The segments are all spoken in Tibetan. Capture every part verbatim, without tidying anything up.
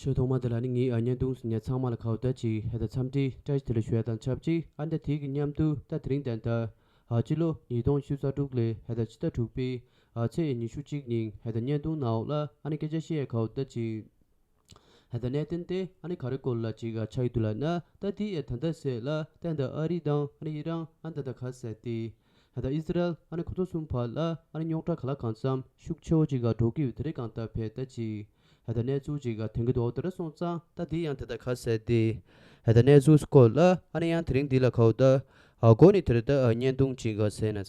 ཆོས་ཐོག་མ་དེ་ལ་ནི་ངའི་ཨ་བརྙན་ཐུང་གཟིགས་མཁན་ཚང་མ་ལ་ཁ་བརྡ་ཅིག་ཧེ་ད་འཚམས་འདྲི་བཀྲ་ཤིས་བདེ་ལེགས་ཞུ་ཡ་དང་ཆབས་ཅིག་ཨ་འདི་དེ་གི་མཉམ་དུ་ད་དེ་རིང་ད་ལྟ་ཨ་སྤྱི་ལོ་ཉིས་སྟོང་ཉི་ཤུ་རྩ་དྲུག་ལོའི་ཧེ་ད་ཕྱི་ཟླ་དྲུག་པའི་ཨ་ཚེས་ཉི་ཤུ་གཅིག་ཉིན་ཧེ་ད་བརྙན་ཐུང་ནང་ལ་ཨ་ནི་སྐད་ཆ་བཤད་ཡ་ཁ་བརྡ་ཅིག་ཧེ་ད་གནད་དོན་དེ་ཨ་ནི་ག་རེ་སྐོར་ལ་ཅིག་ཨ་ཆགས་ཡོད་འདུག་ལབ་ན། ད་དེ་ཨེ་ད་ལྟ་ཟེར་ལ་ད་ད་ཨ་རི་དང་ཨ་ནི་ཨི་རན་ཨ་ད་ད་ག་ཟེར་དེ། ད་ཨི་ཟི་རལ་ཨ་ནི་ཁོ་ཚོ་གསུམ་བར་ལ་ཨ་ནི་རྙོག་དྲ་ག་ལ་གང་འཚམ་ཤུགས་ཆེ་བོ་ཅིག་ག་འགྲོ་གི་ཡོད་དེ་རེད། གང་ལྟར་བས་ད་ཅིག་ད་གནས་ཚུལ་ཅིག་ག་ཐོན་གི་འདུག་དེ་འདྲ་སོང་ཙང་ད་དེ་ཡང་དེ་ད་ག་ཟེར་དེ་ད་གནས་ཚུལ་སྐོར་ལ་ཨ་ནི་ཡང་དེ་རིང་འདི་ལ་ཁ་བརྡ་ཨ་གོ་ནི་དེ་རེད། ད་ཨ་བརྙན་ཐུང་ཅིག་ག་ཟེར་ན།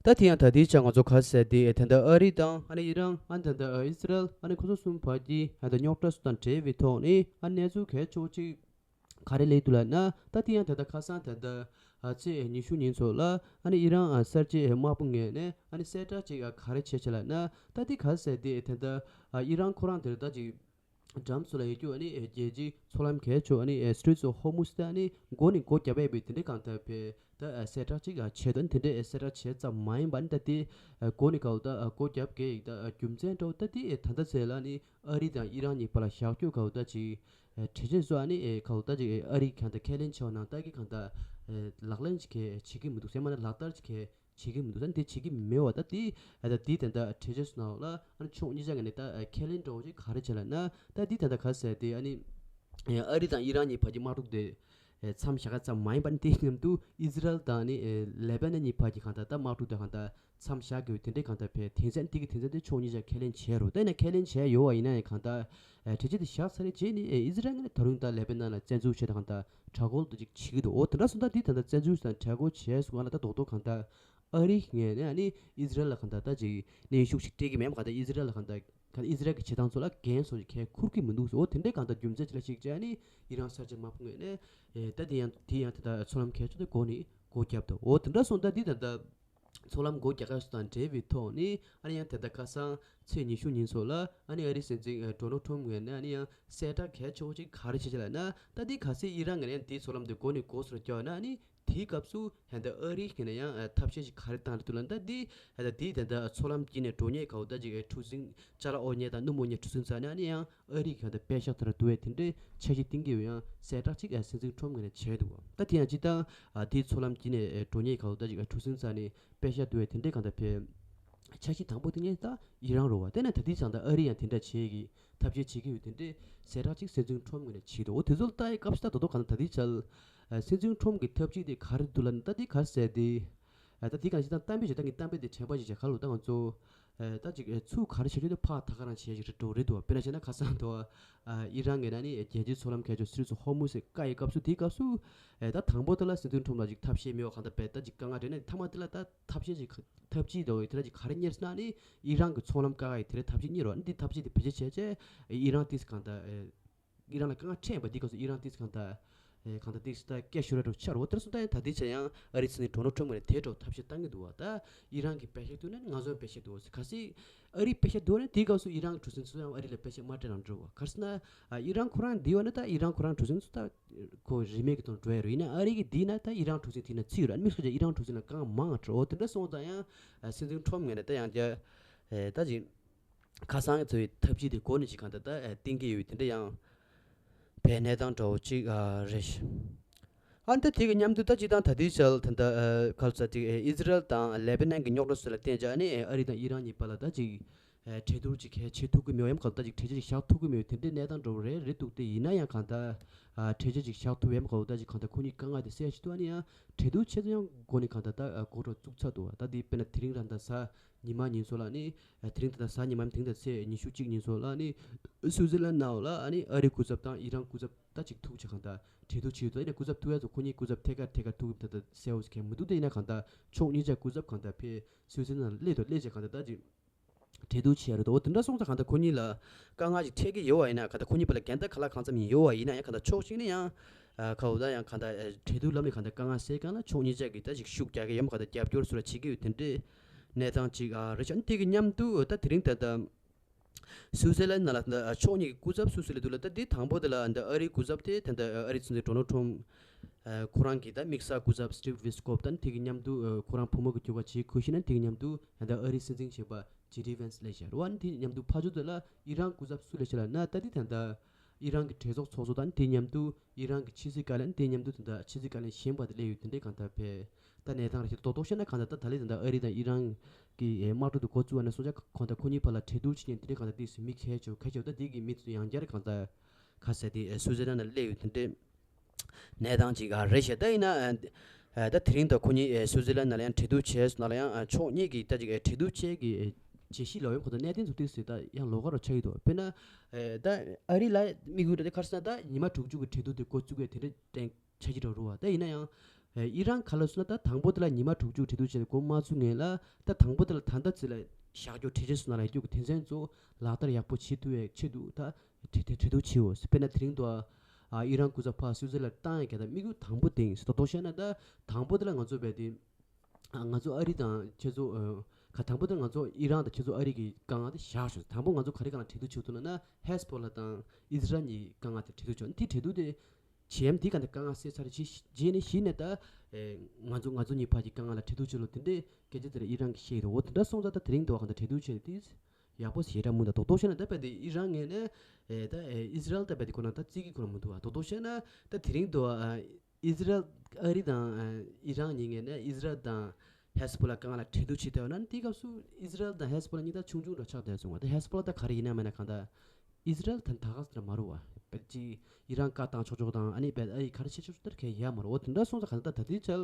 ད་དེ་ཡང་ད་དེའི་ཆ་ང་ཚོ་ག་ཟེར་དེ་ད་ལྟ་ཨ་རི་དང་ཨ་ནི་ཨི་རན་ཨ་ནི་ད་ལྟ་ཨི་ཟི་རལ་ཨ་ནི་ཁོ་ཚོ་གསུམ་བར་གྱི་ད་ལྟ་རྙོག་དྲ་སོགས་དང་འབྲེལ་བའི་ཐོག་ནས་ཨ་གནས་ཚུལ་གལ་ཆེ་བོ་ཅིག་ག་རེ་སླེབས་འདུག་ལབ་ན། ད་དེ་ཡང་ད་ལྟ་ཁ་སང་ད་ལྟ་ཨ་ཚེས་ཉི་ཤུ་ཉིན་ཚོ་ལ་ཨ་ནི་ཨི་རན་ཨ་གསར་བརྗེ་དམག་དཔུང་ངོས་ནས་ཨ་ནི་གསལ་བསྒྲགས་ཅིག་ཨ་ག་རེ་བྱས་བྱས་ལབ་ན། ད་དེ་ག་ཟེར་དེ་ད་ལྟ་ཨ་ཨི་རན་ཁོ་རང་དེར་ད་ཅིག་འགྲམ་སུ་ལ་ཡོད་རྒྱུ་ཨ་ནི་རྒྱལ་སྤྱིའི་མཚོ་ལམ་གལ་ཆེ་ཨ་ནི་Straits of Hormuz དེ་ཨ་ནི་མགོ་ནས་སྒོ་བརྒྱབ་ཡས་པའི་དེ་འདྲའི་གང་ལྟར་བས་ད་གསལ་བསྒྲགས་ཅིག་བྱས་དོན་དེ་འདྲའི་གསལ་བསྒྲགས་བྱས་ཙམ་མ་ཡིན་པ་ནི་ད་དེ་མགོ་ནས་གའུ་ད་སྒོ་བརྒྱབ་གས་ཡིག་ད་རྒྱུ་མཚན་འདྲ་བོ་ད་དེ་ད་ལྟ་ཚེ་ལ་ནི་ཨ་རི་དང་ཨི་རན་གཉིས་བར་ལ་བཞག་རྒྱུ་གའུ་ད་ཅིག་གྲོས་ཆོད་བཟོ་ཨ་ནི་གའུ་ད་ཅིག་ཨ་རི་གང་ད་ཁས་ལེན་བྱས་པ་ནང་ལྟར་གི་གང་ད་ལག་ལེན་ཅིག་གས་བྱེད་ཀྱི་མི་འདུག་ཟེར་མ་ན་ལག་བསྟར་ཅིག་གས་བྱེད་ཀྱི་མི་འདུག་ད་འདི་བྱེད་ཀྱི་མེད་བ། ད་དེ་ད་དེ་དེ་འདྲ་གྲོས་ཆོད་སོང་ལ་ཨ་ནི་ཕྱོགས་གཉིས་ཆ་ངོས་ནས་ད་ཁས་ལེན་འདྲ་བོ་ཅིག་ག་རེ་བྱས་ལབ་ན། ད་འདི་ད་ལྟ་ག་ཟེར་དེ་ཨ་ནི་ཨ་རི་དང་ཨི་རན་གཉིས་བར་གྱི་དམག་འཁྲུག་དེ་མཚམས་བཞག་ཡ་ཙམ་མ་ཡིན་པ་ནི་དེ་མཉམ་དུ་ཨི་ཟི་རལ་དང་ནི་ལེ་བྷ་ནན་གཉིས་བར་གྱི་གང་ལྟར་ད་དམག་འཁྲུག་དེ་གང་ལྟར་མཚམས་བཞག་དགོས་དེ་འདྲའི་གང་ལྟར་བས་དེང་སང་དེ་གི་དེང་སང་དེ་ཕྱོགས་གཉིས་ཆ་ཁས་ལེན་བྱས་རོ། ད་ཡིན་ན་ཁས་ལེན་བྱས་ཡོད་བ་ཡིན་ན་ཡང་གང་ལྟར་གྲོས་ཆོད་དེ་བཞག་ཚར་རེད་རྗེས་ནི་ཨི་ཟི་རལ་ནི་ད་རུང་ད་ལེ་བྷ་ནན་ལ་བཙན་འཛུལ་བྱས་ད་གང་ལྟར་དྲག་རྒོལ་དེ་ཅིག་བྱེད་ཀྱི་འདུག་འོ་དེ་འདྲ་སོང་ད་འདི་ད་ལྟ་བཙན་འཛུལ་དང་དྲག་རྒོལ་བྱས་སོང་ང་ལ་ད་རྡོག་རྡོག་གང་ལྟར་ཨ་རི་ངས་ནས་ཨ་ནི་ཨི་ཟི་རལ་ལ་གང་ལྟར་ད་ཅིག་གནོན་ཤུགས་ཤིག་སྤྲད་ཀྱི་མེད་མ་གང་ལྟར་ཨི་ཟི་རལ་ལ་གང་ལྟར་གང་ལྟར་ཨི་ཟི་རལ་གྱི་བྱེད་སྟངས་ཚོ་ལ་འགན་སོགས་ཀྱི་ཁས་འཁུར་གྱི་མི་འདུག་འོ་དེ་འདྲའི་གང་ལྟར་རྒྱུ་མཚན་ཅིག་ལ་གཞིགས་བྱས་ཨ་ནི་ཨི་རན་གསར་བརྗེ་དམག་དཔུང་ངོས་ནས་ཨེ་ད་དེ་ཡང་དེ་ཡང་དེ་ལྟར་མཚོ་ལམ་གལ་ཆེ་དེ་སྒོ་ནས་སྒོ་བརྒྱབ་འདུག་འོ་དེ་འདྲ་སོང་ད་འདི་ད་ལྟ་མཚོ་ལམ་སྒོ་རྒྱག་ཡ་སོགས་དང་འབྲེལ་བའི་ཐོག་ནས་ཨ་ནི་ཡང་དེ་ལྟར་ཁ་སང་ཚེས་ཉི་ཤུ་ཉིན་སོགས་ལ་ཨ་ནི་ཨ་རིའི་སྲིད་འཛིན་ཨེ་ཌོ་ནལ་ཊམ་ངོས་ནས་ཨ་ནི་ཡང་གསལ་བསྒྲགས་གལ་ཆེ་བོ་ཅིག་ག་རེ་བྱས་བྱས་ལབ་ན། ད་འདི་གལ་སྲིད་ཨི་རན་ངོས་ནས་ཡང་འདིའི་མཚོ་ལམ་དེ་སྒོ་ནས་སྒོ་སོར་བརྒྱབ་ན་ཨ་ནི་དེའི་སྐབས་སུ་ཧན་ད་ཨ་རིའི་ངོས་ནས་ཡང་ཨ་ཐབས་ཤེས་ཅིག་ག་རེ་བཏང་རེད་འདུག་ལབ་ན། ད་འདི་ཧན་ད་འདིའི་ད་ལྟ་མཚོ་ལམ་དཀྱིལ་ནས་འགྲོ་མཁན་ག་བོ་ད་ཅིག་ཨེ་གྲུ་གཟིངས་ཅ་ལག་གཡོག་མཁན་དང་སྣུམ་གཡོག་མཁན་གྲུ་གཟིངས་ཚོ་ནས་ཨ་ནི་ཡང་ཨ་རིའི་ག་བོ་ད་པད་ཤག་དེ་འདྲ་བསྡུ་བའི་དེ་འདྲའི་འཆར་གཞི་བཏིང་གི་ཡོད། ཡང་གསལ་བསྒྲགས་ཅིག་ཨེ་སྲིད་འཛིན་ཊམ་ངོས་ནས་བྱས་འདུག་ད་དེ་ཡང་སྤྱིར་བཏང་ཨ་དེའི་མཚོ་ལམ་དཀྱིལ་ནས་ཨེ་འགྲོ་མཁན་ག་བོ་ད་ཅིག་ཨེ་གྲུ་གཟིངས་ཚོ་ནས་པད་ཤག་བསྡུ་བའི་དེ་འདྲའི་གང་ལྟར་ཕེ་འཆར་གཞི་དང་པོ་བཏིང་མཁན་ད་ཨི་རན་རེད་བ། དེ་ནས་ད་དེའི་ཚང་ད་ཨ་རི་ཡང་དེ་འདྲ་བྱེད་ཀྱི་ཐབས་ཤེས་བྱེད་ཀྱི་ཡོད། དེ་འདྲའི་གསལ་བསྒྲགས་ཅིག་སྲིད་འཛིན་ཊམ་ངོས་ནས་བྱས་འདུག་འོ་དེ་ཚོ་ལ་ལྟ་ཡི་སྐབས་སུ་ད་དོ་དོ་གང་ལྟར་ད་དེའི་ཆ་ལ་ཨ་སྲིད་འཛིན་ཊམ་གྱི་ཐབས་ཇུས་དེ་ག་རེ་འདུག་ལབ་ན། ད་དེ་ག་རེ་ཟེར་དེ་ཨ་ད་དེ་གང་ཞིག་ད་གཏམ་དཔེ་བྱས་ད་ངས་གཏམ་དཔེ་དེ་དྲན་པ་ཞིག་བྱས་ག་ལོ་ད་ང་ཚོ་ཨ་ད་ཅིག་ཨ་ཚུགས་ག་རེ་བྱེད་རྒྱུ་དེ་ཕར་ཐག་ག་རང་བྱེད་ཞིག་རེད་འགྲོ་རེད་འདུག་དཔེར་ན་བྱས་ན་ཁ་སང་དུ་ཨ་ཨི་རན་ངོས་ནས་ནི་རྒྱལ་སྤྱིའི་མཚོ་ལམ་གལ་ཆེ་Straits of Hormuz ཟེར་བཀག་ཡི་སྐབས་སུ་དེའི་སྐབས་སུ་ཨ་ད་དང་པོ་དེ་ལ་སྲིད་འཛིན་ཊམ་ལ་ཅིག་ཐབས་ཤེས་མེད་པ་གང་ལྟར་བས་ད་ཅིག་དཀའ་ངལ་འཕྲད་ནས་མཐའ་མ་དེ་ལ་ད་ཐབས་ཤེས་ཅིག་ཐབས་ཇུས་དེ་དེ་ལ་ཅིག་ག་རེ་གཉེར་སོང་ན་ནི་ཨི་རན་གྱི་མཚོ་ལམ་བཀག་ཡ་དེ་ལ་ཐབས་ཇུས་གཉེར་བ་ནི་འདི་ཐབས་ཇུས་དེ་བེད་སྤྱོད་བྱས་བྱས་ཨི་རན་དེས་གང་ལྟར་ཨི་རན་ལ་དཀའ་ངལ་འཕྲད་ཡིན་པ་འདི་སྐབས་སུ་ཨི་རན་དེས་གང་ལྟར་ཨེ་གང་ལྟར་དེས་ད་སྐད་ཤོར་ར་འགྲོ་ཆགས་རོ། དེར་སོང་ད་ཡང་ད་ལྟའི་ཆ་ཡང་ཨ་རི་སྲིད་འཛིན་ཌོ་ནལ་ཊམ་ངོས་ནས་དེ་འགྲོ་ཐབས་ཤེས་བཏང་གི་འདུག་བ། ད་ཨི་རན་གྱི་བེད་སྤྱོད་བཏང་ན་ནི་ང་ཚོ་བེད་སྤྱོད་འདུག་བ། གལ་སྲིད་ཨ་རི་བེད་སྤྱོད་འདུག་བ་ན་དེའི་སྐབས་སུ་ཨི་རན་གྱི་གྲུ་གཟིངས་ཚོ་ཡང་ཨ་རི་ལ་བེད་སྤྱོད་མ་སྤྲད་རང་འགྲོ་བ། གལ་སྲིད་ན་ཨ་ཨི་རན་ཁོ་རང་འདི་བ་ན་ད་ཨི་རན་ཁོ་རང་གྲུ་གཟིངས་ཚོ་ད་ཁོ་རིན་མེད་ཀྱི་དོན་འགྲོ་ཡ་རེད། ཡིན་ན་ཨ་རི་གི་འདི་ན་ད་ཨི་རན་གྲུ་གཟིངས་དེ་ན་ཚིག་ཡོད་ར། ཨ་ནི་མི་སོ་ཅག་ཨི་རན་གྲུ་གཟིངས་ལ་དཀའ་ངལ་མང་ང་འགྲོ། དེ་འདྲ་སོང་ཙང་ཡང་ཨ་སྲིད་འཛིན་ཊམ་ངོས་ནས་ད་ཡང་རྒྱ་ཨེ་ད་ཅིག་ཁ་སང་གི་ཚོའི་ཐབས་ཇུས་དེ་སྒོ་ནས་ཅིག་གང་ལྟར་ད་ཨེ་བཏིང་གི་ཡོད་དེ་འདྲ་ཡང་བའི་གནས་སྟངས་འདྲ་བོ་ཅིག་ཨ་རེད། ཨ་ནི་ད་དེ་གི་མཉམ་དུ་ད་ཅིག་དང་ད་ལྟའི་ཆར་ད་ལྟ་ཨ་ག་ལ་ཟེར་ཅིག་ཨེ་ཨི་ཟི་རལ་དང་ལེ་བྷ་ནན་གྱི་རྙོག་དྲ་སོགས་ལ་བརྟེན་བྱས་ཨ་ནི་ཨེ་ཨ་རི་དང་ཨི་རན་གཉིས་བར་ལ་ད་ཅིག་ཨེ་གྲོས་བསྡུར་ཅིག་གལ་ཆེ་ཐུབ་ཀྱི་མེད་པ་ཡང་གང་ལྟར་ཅིག་གྲོས་ཆོད་ཅིག་བཞག་ཐུབ་ཀྱི་མེད་པའི་དེ་འདྲའི་གནས་སྟངས་འདྲ་བོ་རེད་རེད་འདུག་སྟེ། ཡིན་ན་ཡང་གང་ལྟར་ཨ་གྲོས་ཆོད་ཅིག་བཞག་ཐུབ་པ་ཡང་གང་ལྟར་ཅིག་གང་ལྟར་ཁོ་གཉིས་དཀའ་ངལ་དེ་སེལ་ཞིག་ཏུ་ཨ་ནི་ཡང་གྲོས་བསྡུར་ཆེད་དུ་ཡང་སྒོ་ནས་གང་ལྟར་ད་ཨ་འགོ་འདྲ་བཙུགས་ཚར་འདུག་ད་འདི་དཔེར་ན་དེ་རིང་རང་ད་གཟའ་ཉི་མ་ཉིན་སོགས་ལ་ནི་ཨ་དེ་རིང་ད་ད་གཟའ་ཉི་མ་དེ་རིང་ད་ཚེས་ཉི་ཤུ་གཅིག་ཉིན་སོགས་ལ་ནི་སུའུ་ཙེར་ལན་ནང་ལ་ཨ་ནི་ཨ་རིའི་སྐུ་ཚབ་དང་ཨི་རན་སྐུ་ཚབ་ད་ཅིག་ཐུག་བྱས་གང་ལྟར་གྲོས་བསྡུར་བྱས་ཡོད། ད་ཡིན་ན་སྐུ་ཚབ་ཐུག་ཡ་ཚོ་ཁོ་གཉིས་སྐུ་ཚབ་ཐད་ཀར་ཐད་ཀར་ཐུག་གི་ད་ད་གསལ་བོ་ཞིག་གང་མི་འདུག་དེ་ཡིན་ན་གང་ལྟར་ཕྱོགས་གཉིས་ཆ་སྐུ་ཚབ་གང་ལྟར་ཕེ་སུའུ་ཙེར་ལན་ནང་སླེབས་དང་སླེབས་བྱས་གང་ལྟར་ད་ཅིག་གྲོས་བསྡུར་བྱས་རེད་དོ། དེ་འདྲ་སོང་ཙང་གང་ལྟར་ཁོ་གཉིས་ལ་དཀའ་ངལ་ཅིག་འཕྲད་ཀྱི་ཡོད་པ་ཡིན་ན་གང་ལྟར་ཁོ་གཉིས་བར་ལ་འགལ་ཟླ་ག་ལ་གང་འཚམ་ཡིན་ཡོད་པ་ཡིན་ན་ཡང་གང་ལྟར་ཕྱོགས་གཅིག་ནས་ཡང་ཨ་ཁ་འོ་ད་ཡང་གང་ལྟར་ཨ་གྲོས་བསྡུར་ལམ་ནས་གང་ལྟར་དཀའ་ངལ་སེལ་གང་ལ་ཕྱོགས་གཉིས་ཆ་གིས་ད་ཅིག་ཤུགས་རྒྱག་གི་ཡོད་མ་གང་ལྟར་རྒྱབ་སྐྱོར་སུ་ལ་བྱེད་ཀྱི་ཡོད་དེ་འདྲའི་གནས་སྟངས་ཅིག་ཨ་རེད་ཤག་དེ་གི་མཉམ་དུ་ད་དེ་རིང་ད་ལྟ་སུའུ་ཙེར་ལན་ནང་ལ་ད་ཕྱོགས་གཉིས་ཀྱི་སྐུ་ཚབ་སུ་སུ་ལ་འདུག་ལ། ད་དེ་དང་པོ་དེ་ལ་ད་ཨ་རིའི་སྐུ་ཚབ་དེ་ད་ལྟ་ཨ་རིའི་སྲིད་འཛིན་ཌོ་ནལ་ཊམ་ཁོ་རང་གི་ད་དམིགས་བསལ་སྐུ་ཚབ་སི་ཊིབ་ཝི་སི་ཀོབ་དང་དེ་གི་མཉམ་དུ་ཁོ་རང་བུ་མོ་གི་གྱོད་ཁ་བྱེད་ཁུལ་ཞིག་ན་དེ་གི་མཉམ་དུ་ད་ལྟ་ཨ་རིའི་སྲིད་འཛིན་གཞོན་པ་ ཇེ་ཌི་ཝན་སི་སླེབས་བཞག་རེད་བ། ཨ་ནི་དེ་མཉམ་དུ་ཕར་ཕྱོགས་དེ་ལ་ཨི་རན་སྐུ་ཚབ་སུ་སླེབས་བཞག་ལབ་ན། ད་དེ་ད་ལྟ་ཨི་རན་གྱི་གྲོས་ཚོགས་ཚོགས་གཙོ་དང་དེ་མཉམ་དུ་ཨི་རན་གྱི་ཕྱི་སྲིད་བཀའ་བློན། དེ་མཉམ་དུ་ད་ལྟ་ཕྱི་སྲིད་བཀའ་བློན་གཞན་པ་དེ་སླེབས་ཡོད། དེ་འདྲའི་གང་ལྟར་བས་ད་གནས་སྟངས་རེ་ཞིག་རྡོག་རྡོག་བཤད་ན། གང་ལྟར་ད་ད་ལན་ད་ལྟ་ཨ་རི་དང་ཨི་རན་གྱི་ཨེ་དམག་འཁྲུག་དེ་འགོ་བཙུགས་པ་ནས་བཟུང་ཅག་གང་ལྟར་ཁོ་གཉིས་བར་ལ་གྲོས་བསྡུར་བྱེད་མཁན་དེ་འདྲའི་གང་ལྟར་དེ་མི་གལ་ཆེ་གལ་ཆེ་བ། ད་དེ་གི་མི་ཚོ་ཡང་བསྐྱར་གང་ལྟར་ག་ཟེར་དེ་ཨེ་སུའུ་ཙི་ལན་ལ་སླེབས་ཡོད། དེ་འདྲའི་གནས་སྟངས་ཅིག་ཨ་རེད་ཤག་ད་ཡིན་ན་ཨ་ད་དེ་རིང་ད་ཁོ་གཉིས་ཨེ་སུའུ་ཙི་ལན་ནང་ལ་ཡང་གྲོས་བསྡུར་བྱས་སོང་ན་ལ་ཡང་ཨ་ཕྱོགས་གཉིས་ཀྱིས་ད་ཅིག་ཨེ་གྲོས་བསྡུར་བྱས་ཀྱི་ཨེ་བྱེད་གཞི་ལ་ཡང་ཁོ་ད་གནད་དོན་ཚུགས་ཏེ་ཟེར་ད་ཡང་ལོགས་ཀ་རུ་ཆགས་ཀྱི་འདུག་དཔེར་ན་ཨེ་ད་ཨ་རི་ལ་དམིགས་ཡུལ་ད་དེ་ག་རེ་ཟེར་ན། ད་ཉི་མ་དྲུག་ཅུ་གི་གྲོས་བསྡུར་དེ་འགོ་བཙུགས་ཡས་དེ་འདྲ་གཏན་ཆགས་ཀྱི་འགྲོ་རུ་བ། ད་ཡིན་ན་ཡང་ཨེ་ཨི་རན་ག་ལ་སོང་ན། ད་དང་པོ་དེ་ལ་ཉི་མ་དྲུག་ཅུ་གྲོས་བསྡུར་བྱས་ཏེ་འགོ་མ་ཚུགས་སྔོན་ལ། ད་དང་པོ་དེ་ལ་ད་ལྟ་ཚེ་ལ་བཞག་རྒྱུ་གྲོས་ཆོད་སོང་ན་ལ་ཡོད་རྒྱུ་གི་དོན་ཚན་ཚོ་ལག་བསྟར་ཡག་པོ་བྱེད་ཐུབ་པའི་ཆེད་དུ་ད་གྲོས་གྲོས་གྲོས་བསྡུར་བྱེད་འོ་ཟེར། དཔེར་ན་དེ་རིང་དུ་ཨ་ཨི་རན་སྐུ་ཚབ་ཕར་སུའུ་ཙི་ལན་བཏང་ཡས་ཀྱི་ད་དམིགས་ཡུལ་དང་པོ་དེ་ཡིན་ཟེར། རྡོག་རྡོག་བཤད་ན་ད་དང་པོ་དེ་ལ་ང་ཚོ་བས་དེ་ཨ་ང་ཚོ་ཨ་རི་དང་ཁྱེད་ཚོ་ཨ་ག་དང་པོ་དེ་ང་ཚོ་ཨི་རན་དང་ཁྱེད་ཚོ་ཨ་རི་གི་དཀའ་ངལ་དེ་བཞག་ཤོག་དང་པོ་ང་ཚོ་ག་རེ་སྒང་ལ་གྲོས་བསྡུར་བྱེད་ཐུབ་ན་ན། ཧེ་སི་བྷོ་ལ་དང་ཨི་ཟི་རལ་གཉིས་དཀའ་ངལ་དེ་གྲོས་བསྡུར་བྱེད། དེ་གྲོས་བསྡུར་དེ་བྱེད་ཡམ་དེ་ག་འདི་དཀའ་ངལ་སེལ་ཚར་རྗེས་རྗེས་ནས་གཞི་ནས་ད་ཨེ་ང་ཚོ་ང་ཚོ་གཉིས་བར་གྱི་དཀའ་ངལ་ལ་གྲོས་བསྡུར་བྱེད་ལོ་དེ་འདྲའི་སྐད་ཆ་དེ་ལ་ཨི་རན་གྱིས་བཤད་ཡོད་འོ། དེ་འདྲ་སོང་ཙང་ད་དེ་རིང་དུ་བ་ག་འདི་གྲོས་བསྡུར་བྱེད་དེ་ཡག་པོ་ཞེ་དྲག་མི་འདུག་རྡོག་རྡོག་བཤད་ན་ད་བས་དེ་ཨི་རན་ངོས་ནས་ཨེ་ད་ཨེ་ཨི་ཟི་རལ་ད་བས་དེ་ཁོ་རང་ད་བརྩི་གི་ཁོ་རང་མི་འདུག་བ། རྡོག་རྡོག་བཤད་ན་ད་དེ་རིང་དུ་བ་ཨ་ཨི་ཟི་རལ་ཨ་རི་དང་ཨ་ཨི་རན་གཉིས་ངོས་ནས་ཨི་ཟི་རལ་དང་ཧེ་སི་བྷོ་ལ་དཀའ་ངལ་ལ་གྲོས་བསྡུར་བྱེད་ཐུབ་ན། དེའི་སྐབས་སུ་ཨི་ཟི་རལ་དང་ཧེ་སི་བྷོ་ལ་གཉིས་ད་ཆུང་ཆུང་འདྲ་ཆགས་བསྡད་སོང་བ། ད་ཧེ་སི་བྷོ་ལ་ད་ག་རེ་ཡིན་ན་མིན་ན་གང་ལྟར་ཨི་ཟི་རལ་ད་ད་ག་ཟེར་མ་རུ་བ། པད་ཅི་ཨི་རན་བཀའ་བཏང་ཆོག་ཆོག་དང་ཨ་ནི་པད་ཨ་ཡི་ག་རེ་བྱེད་ཆོག་ཆོག་ལྟར་གས་ཡ་མ་རུ་འོ། དེ་འདྲ་སོང་ཙང་གང་ལྟར་ད་ལྟའི་ཆར་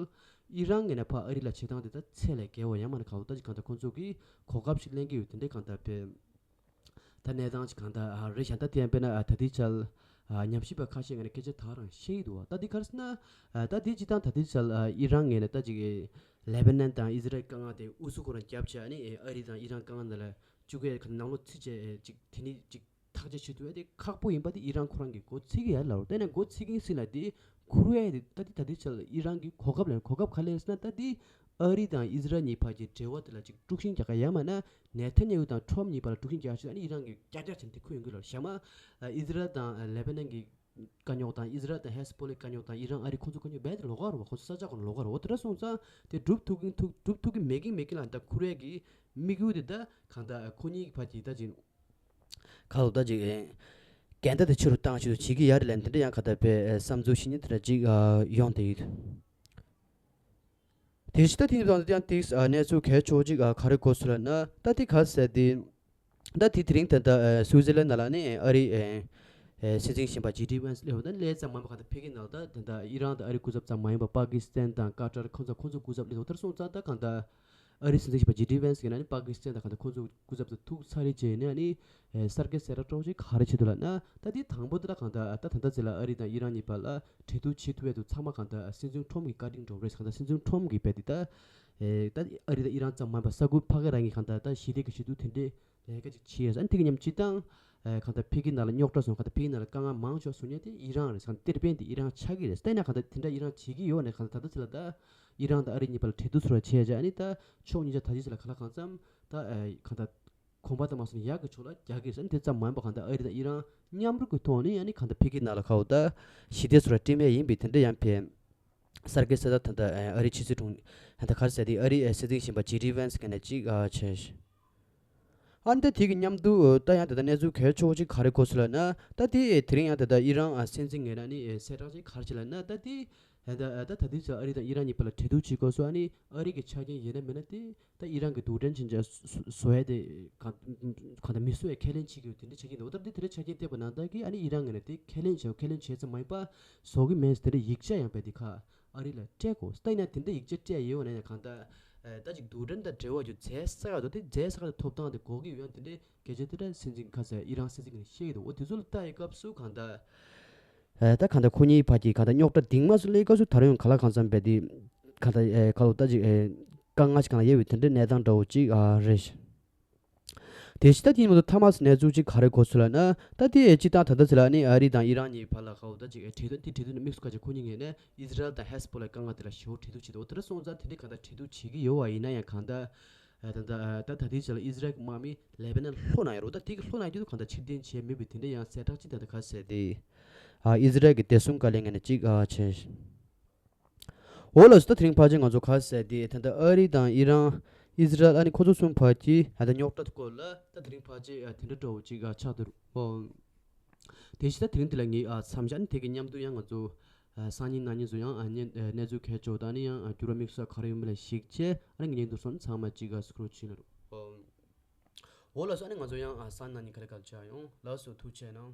ཨི་རན་ངོས་ནས་ཕར་ཨ་རི་ལ་བྱེད་སྟངས་དེ་ད་ཚད་ལས་བརྒལ་བ་ཡང་མ་ན་ག་འོ། ད་ཅིག་གང་ལྟར་ཁོང་ཚོ་གིས་གོ་སྐབས་ཤིག་ལེན་གི་ཡོད། དེ་འདྲའི་གང་ལྟར་པས་ད་གནས་སྟངས་ཅིག་གང་ལྟར་ཨ་རེད་ཤག་ད་དེ་ཡང་དཔེར་ན་ཨ་ད་ལྟའི་ཆར་ཨ་ཉམས་ཞིབ་པ་ཁ་ཤས་ངོས་ནས་སྐད་ཆ་ད་རང་བཤད་ཀྱི་འདུག་བ། ད་དེ་ག་རེ་ཟེར་ན་ཨ་ད་དེ་སྤྱིར་བཏང་ད་ལྟའི་ཆར་ཨ་ཨི་རན་ངོས་ནས་ད་ཅིག་ལེ་བྷ་ནན་དང་ཨི་ཟི་རལ་དཀའ་ངལ་དེ་ཨུ་ཚུགས་ཁོ་རང་བརྒྱབ་བྱས། ཨ་ནི་ཨ་རི་དང་ཨི་རན་དཀའ་ངལ་འདི་ལ་བཅུག་གི་ཁ་ནང་ལོགས་ཚིག་བཅད་ཅིག་དེ་ནི་ཅིག་ཐག་གཅོད་བྱེད་ཐུབ་ཡ་དེ་ཁག་པོ་ཡིན་པ་དེ་ཨི་རན་ཁོ་རང་གིས་འགོ་ཚུགས་ཀྱི་ཡ་ལབ་རོ། དེ་ནས་འགོ་ཚུགས་ཀྱིན་ཟིན་ལ་དེ་ཁུར་ཡ་དེ་ད་དེ་ད་དེ་ཆ་ལ་ཨི་རན་གྱིས་གོ་སྐབས་ལེན། གོ་སྐབས་ག་ལེན་ཟེར་ན་ད་དེ་ཨ་རི་དང་ཨི་ཟི་རལ་གཉིས་བར་གྱི་འབྲེལ་བ་དེ་ལ་ཅིག་དཀྲུག་ཤིང་རྒྱག་ག་ཡ་མ་ན་ནེ་ཐན་ཡ་ཧུ་དང་ཁྲོམ་གཉིས་བར་ལ་དཀྲུག་ཤིང་རྒྱག་ཆེད་ཨ་ནི་ཨི་རན་གྱིས་བསྐྱར་བསྐྱར་བྱས་ནས་དེ་ཁུར་ཡོང་གི་ལབ། ཞག་མ་ཨི་ཟི་རལ་དང་ལེ་བྷ་ནན་གྱི་དཀའ་རྙོག་དང་ཨི་ཟི་རལ་དང་ཧེ་སི་བྷོ་ལའི་དཀའ་རྙོག་དང་ཨི་རན་ཨ་རི་ཁོང་ཚོ་དཀའ་རྙོག་རྦད་དེ་ལོགས་ཀ་རེད་བ། ཁོང་ཚོ་ས་ཆ་ཁོ་ན་ལོགས་ཀ་རེད་བ། དེ་འདྲ་སོང་ཙང་དེ་སྒྲུབ་ཐུབ་ཀྱིན་ཐུབ་སྒྲུབ་ཐུབ་ཀྱིན་མེད་ཀྱིན་མེད་ཀྱིན་ལ་ད་ཁུར་ཡས་ཀྱི་དམིགས་ཡུལ་དེ་ད་གང་ལྟར་ཁོ་གཉིས་ཀྱི་བར་གྱི་ད་ཅིག་ག་ལོ་ད་ཅིག་འགལ་ཟླ་དེ་ཆེ་རུ་བཏང་ཆེད་དུ་བྱེད་ཀྱི་ཡ་རེད་ལབ། དེ་འདྲ་ཡང་ག་ད་པའི་བསམ་ཚུལ་ཞིག་ནི་དེ་འདྲ་ཅིག་ཡོང་བསྡད་ཡོད། དེ་ཕྱི་ད་དེང་དུས་ཡང་དེ་གནས་ཚུལ་གལ་ཆེ་བོ་ཅིག་ག་རེ་གོ་སོང་ལབ་ན། ད་དེ་ག་ཟེར་དེ་ད་དེ་དེ་རིང་ད་ལྟ་སུའུ་ཙི་ལན་ནང་ལ་ནི་ཨ་རི་སྲིད་འཛིན་གཞོན་པ་ཇེ་ཌི་ཝན་སི་སླེབས་པ་ད་སླེབས་ཙམ་མ་ཡིན་པ་གང་ལྟར་ཕ་གི་ནང་ལ་ད་ད་ལྟ་ཨི་རན་དང་ཨ་རི་སྐུ་ཚབ་ཙམ་མ་ཡིན་པ་པ་ཀི་སི་ཐན་དང་ཀ་ཏར་ཁོང་ཚོ་ཁོང་ཚོ་སྐུ་ཚབ་སླེབས་འདུག་དེར་སོང་ཙང་ད་གང་ལྟར་ཨ་རི་སྲིད་འཛིན་གཞོན་པ་ཇེ་ཌི་ཝན་སི་གི་ནང་ནས་པ་ཀི་སི་ཐན་དང་གང་ལྟར་ཁོང་ཚོ་སྐུ་ཚབ་ཚོ་ཐུག་ཚར་རེ་བྱས་ནས་ཨ་ནི་ཨེ་གསར་འགོད་གསལ་བསྒྲགས་སྤྲོ་ཞིག་ག་རེ་བྱེད་འདུག་ལབ་ན། ད་དེ་དང་པོ་དེ་ལ་གང་ལྟར་ད་ད་ལྟ་ཚེ་ལ་ཨ་རི་དང་ཨི་རན་གཉིས་བར་ལ་གྲོས་བསྡུར་བྱེད་ཐུབ་ཡ་དུ་ཚང་མ་གང་ལྟར་སྲིད་འཛིན་ཁྲོམ་གྱི་བཀའ་དྲིན་འགྲོ་རེད། གང་ལྟར་སྲིད་འཛིན་ཁྲོམ་གྱིས་རྦད་དེ་ད་ཨེ་ད་ཨ་རི་དང་ཨི་རན་ཙམ་མ་ཡིན་པ་ས་ཁུལ་ཕ་གི་རང་གི་གང་ལྟར་ད་ཞི་བདེ་གི་ཆེད་དུ་དེ་འདྲའི་ལས་ཀ་ཅིག་བྱས་ཡོད། ཨ་ནི་དེ་གི་མཉམ་སྤྱིར་བཏང་ཨེ་གང་ལྟར་ཕ་གི་ནང་ལ་རྙོག་དྲ་སོང་། གང་ལྟར་ཕ་གི་ནང་ལ་དཀའ་ངལ་མང་ཤོས་སོང་མཁན་དེ་ཨི་རན་རེད། གང་ལྟར་གཏེར་སྤེན་དེ་ཨི་རན་ཆགས་ཀྱི་རེད། ད་ཡིན་ན་གང་ལྟར་དེ་འདྲ་ཨི་རན་བྱེད་ཀྱི་ཡོད་ནས་གང་ལྟར་ད་ལྟ་ཚེ་ལ་ད་ཨི་རན་དང་ཨ་རི་གཉིས་བར་ལ་གྲོས་བསྡུར་ཚུར་བྱས་བྱས། ཨ་ནི་ད་ཕྱོགས་གཉིས་ཆ་ད་ཅི་ཟེར་ལ་ག་ལ་གང་འཚམ་ད་ཨེ་གང་ལྟར་གོམ་པ་དང་མ་སོང་ཡག་གི་ཕྱོགས་ལ་རྒྱག་གི་རེད། ཨ་ནི་དེ་ཙམ་མ་ཡིན་པ་གང་ལྟར་ཨ་རི་དང་ཨི་རན་མཉམ་རུབ་ཀྱི་ཐོག་ནས་ཨ་ནི་གང་ལྟར་ཕ་གི་ནང་ལ་ཁ་འོ་ད་ཞི་བདེ་ཚུར་བསྐྲུན་ཡས་ཡིན་པའི་དེ་འདྲ་ཡང་ཕེ་གསར་འགོད་གསལ་བསྒྲགས་ད་ལྟ་ཨ་རི་ཕྱི་སྲིད་དྲུང་ད་ལྟ་ག་རེ་ཟེར་དེ་ཨ་རི་སྲིད་འཛིན་གཞོན་པ་ཇེ་ཌི་ཝན་སི་གི་ནས་གཅིག་ཨ་བྱས། ཨ་ནི་ད་དེ་གི་མཉམ་དུ་ད་ཡང་ད་ལྟ་གནས་ཚུལ་གལ་ཆེ་བོ་གཅིག་ག་རེ་གོ་སོང་ལབ་ན། ད་དེ་དེ་རིང་ཡང་ད་ལྟ་ཨི་རན་སྲིད་འཛིན་ངོས་ནས་ནི་གསལ་བསྒྲགས་གཅིག་ག་རེ་བྱས་ལབ་ན། ད་དེ་ད་ད་ད་དུས་ཚོད་ཨ་རི་དང་ཨི་རན་གཉིས་བར་ལ་གྲོས་བསྡུར་བྱེད་དགོས་སོང་། ཨ་ནི་ཨ་རི་གི་ཆ་རྐྱེན་ཡོད་ན་མེད་ན་དེ་ད་ཨི་རན་གྱི་རྡུལ་ཕྲན་ཕྱིན་ཆད་བཟོ་བཟོ་ཡ་དེ་གང་གང་ལྟར་མི་བཟོ་བའི་ཁས་ལེན་བྱེད་ཀྱི་ཡོད། དེ་འདྲ་ཆ་རྐྱེན་འདུག་ད་དེ་དེ་འདྲ་ཆ་རྐྱེན་བསྟན་པ་ནང་ལྟར་གྱི་ཨ་ནི་ཨི་རན་ངོས་ནས་དེ་ཁས་ལེན་བྱས་ཁས་ལེན་བྱས་ཙམ་མ་ཡིན་པ་བཟོ་གི་མེད་ཟེར་དེ་འདྲ་ཡིག་ཆ་ཡང་རྦད་དེ་ཁ་ཨ་རི་ལ་སྤྲད་དགོས། ད་ཡིན་ན་དེ་འདྲ་ཡིག་ཆ་སྤྲད་ཡོད་ན་ཡང་གང་ལྟར་ཨེ་ད་ཅིག་རྡུལ་ཕྲན་དང་འབྲེལ་བ་ཡོད་རྫས་གསར་པ་འདུག་དེ་རྫས་གསར་པ་དེ་ཐོབ་ཐང་དེ་དགོས་ཀྱི་ཡོད། ཡང་དེ་འདྲའི་སྐད་ཆ་དེ་འདྲ་སྲིད་འཛིན་ཁ་ཟེར་ཨི་རན་སྲིད་འཛིན་གྱིས་བཤད་ཀྱི་འདུག་འོ་དེ་ཚོ་ལ་ལྟ་ཡི་སྐབས་སུ་གང་ལྟར་ཨེ་ད་གང་ལྟར་ཁོ་གཉིས་བར་གྱི་གང་ལྟར་རྙོག་དྲ་འདིང་མ་སུ་ལས་སྐབས་སུ་ད་རུང་ཡང་ག་ལ་གང་འཚམ་རྦད་དེ་གང་ལྟར་ཨེ་ག་ལོ་ད་ཅིག་ཨེ་དཀའ་ངལ་ཞིག་གང་ལ་ཡོད་པའི་དེ་འདྲའི་གནས་སྟངས་འདྲ་བོ་ཅིག་ཨ་རེད། དེ་ཕྱི་ད་དེའི་མ་གཏོགས་མཐའ་མ་གནས་ཚུལ་ཅིག་ག་རེ་གོ་སོང་ལབ་ན། ད་དེ་སྤྱིར་བཏང་ད་ལྟ་ཚེ་ལ་ནི་ཨ་རི་དང་ཨི་རན་གཉིས་བར་ལ་ཁ་འོ་ད་ཅིག་གྲོས་མཐུན་དེ་གྲོས་མཐུན་དམིགས་སུ་བཀར་བྱས་ཁོ་གཉིས་ངོས་ནས་ཨི་ཟི་རལ་དང་ཧེ་སི་བྷོ་ལའི་དཀའ་ངལ་དེ་ལ་ཞེ་པོ་གྲོས་བསྡུར་བྱེད་འདུག་དེ་འདྲ་སོང་ཙང་དེ་འདྲའི་གང་ལྟར་གྲོས་བསྡུར་བྱེད་ཀྱི་ཡོད་པ་ཡིན་ན་ཡང་གང་ལྟར་ད་ད་ད་ད་དེའི་ཆ་ལ་ཨི་ཟི་རལ་གྱི་དམག་མི་ལེ་བྷ་ནན་ལྷོ་ན་ཡོད་རེད། ད་དེ་གི་ལྷོ་ན་ཡོད་དུས་གང་ལྟར་ཕྱིར་འཐེན་བྱས་མེད་པའི་དེ་འདྲ་ཡང་གསལ་བསྒྲགས་ཅིག་ད་ལྟ་ག་ཟེར་དེ་ཨི་ཟི་རལ་གྱི་བདེ་སྲུང་བཀའ་བློན་ངོས་ནས་ཅིག་བྱས། འོ་ལགས་སོ། ད་དེ་རིང་ཕལ་ཆེར་ང་ཚོ་ག་ཟེར་དེ་ད་ལྟ་ཨ་རི་དང་ཨི་རན་ ཨི་ཟི་རལ་ཨ་ནི་ཁོ་ཚོ་གསུམ་བར་གྱི་ཨ་ད་རྙོག་དྲ་སྐོར་ལ་ད་དེ་རིང་ཕལ་ཆེར་ཨ་དེ་འདྲ་འདྲ་བོ་ཅིག་ཨ་ཆགས་འདུག་ཨོ། དེ་བཞིན་ད་དེ་རིང་འདི་ལ་ངས་ཨ་མཚམས་བཞག་ནས། དེ་གི་མཉམ་དུ་ཡང་ང་ཚོ་ཨ་སང་ཉིན་གནངས་ཉིན་ཚོ་ཡང་ཨ་གནས་གནས་ཚུལ་གལ་ཆེ་བ་དང་ཨ་ནི་ཡང་ཨ་འགྱུར་བ་དམིགས་བསལ་ག་རེ་ཡོད་མེད་ལ་གཞིགས་བྱས། ཨ་ནི་ངས་འདུག་སོང་ཚང་མ་ཅིག་ཨ་སྐོར་ཕྱིན་ལ་རུ། ཨོ། འོ་ལགས་སོ། ཨ་ནི་ང་ཚོ་ཡང་ཨ་སང་གནངས་ཉིན་ག་ལེ་ག་ལེ་ཆགས་ཡོང་། ལགས་སོ། ཐུགས་རྗེ་གནང་